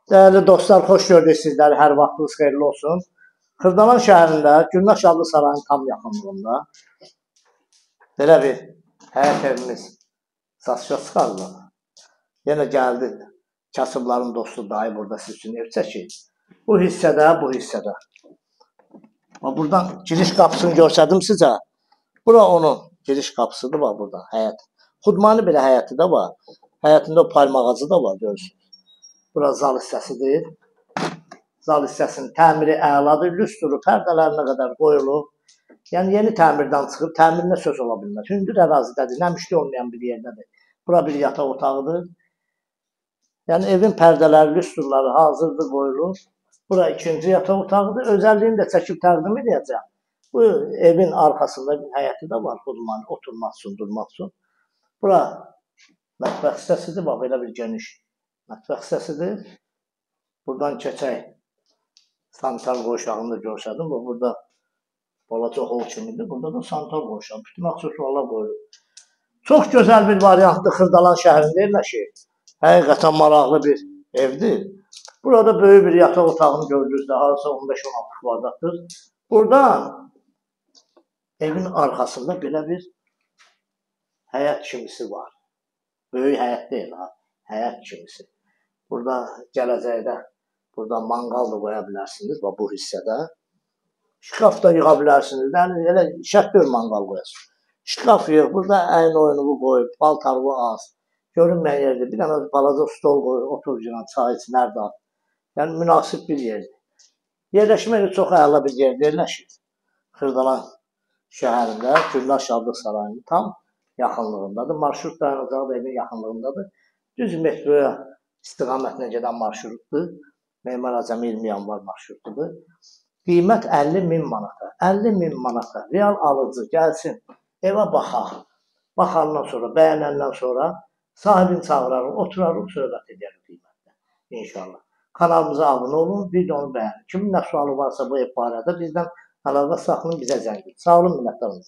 Dəyərli dostlar, xoş gördük sizləri. Hər vaxtınız xeyirli olsun. Xırdalan şəhərində, Gülnar Şadlıq Sarayının tam yaxınlığında belə bir həyət evimiz satışa çıxarılır. Yenə gəldi kasıbların dostu dayı burada siz üçün ev çəkir. Bu hissədə, bu hissədə. Bax, buradan giriş qapısını göstərdim sizə. Bura onun giriş qapısıdır, bax burada həyət. Xudmani belə həyəti də var. Həyətində o palma ağacı da var, görürsünüz. Bura zal hissəsidir. Zal hissəsinin təmiri əladır. Lüsturu pərdələrinə qədər qoyulub. Yəni yeni təmirdən çıxıb, təmirinə söz ola bilməz. Hündür ərazidədir, nəmişli olmayan bir yerdədir. Bura bir yataq otağıdır. Yəni evin pərdələri, lüstrları hazırdır, qoyulub. Bura ikinci yataq otağıdır. Özəlliyini də çəkib təqdim edəcəm. Bu evin arxasında bir həyəti də var, xudmani, oturmaq üçün, durmaq üçün. Bura mətbəx hissəsidir, bax belə bir geniş mətbəx hissəsidir. Buradan keçək sanitar qovşağını da göstərdim. Bax, burada balaca hol kimidir. Burada da sanitar qovşağı, bütün aksesuarlar qoyulub. Çox gözəl bir variantdır, Xırdalan şəhərində yerləşir. Həqiqətən maraqlı bir evdir. Burada böyük bir yataq otağını gördünüz də, harasa 15-16 kvadratdır. Buradan evin arxasında belə bir həyət kimisi var. Böyük həyət deyil, ha, həyət kimisi. Burada gələcəkdə burada manqal da qoya bilərsiniz, bax bu hissədə. Şkaf da yığa bilərsiniz, yəni elə şərt deyil manqal qoyasınız. Şkaf yığ, burada əyin oyunu qoyub, paltarı az, görünməyən yerdir. Bir dənə balaca stol qoyur, otur günə, çay iç, nərdə at. Yəni münasib bir yerdir. Yerləşmə yeri çox əla bir yerdə yerləşir. Xırdalan şəhərində, Gülnar Şadlıq Sarayının tam yaxınlığındadır. Marşrut dayanacağı da evin yaxınlığındadır. Düz metroya istiqamətinə gedən marşrutdur. Memar Acəmi 20 yanvar marşrutudur. Qiymət 50 min manata. 50 min manata. Real alıcı gəlsin, evə baxaq. Baxandan sonra, bəyənəndən sonra sahibini çağırarıq, oturarıq, söhbət edərik qiymətdə. İnşallah. Kanalımıza abunə olun, videonu bəyənin. Kimin nə sualı varsa bu ev barədə bizdən əlaqə saxlayın, bizə zəng edin. Sağ olun, minnətdarım.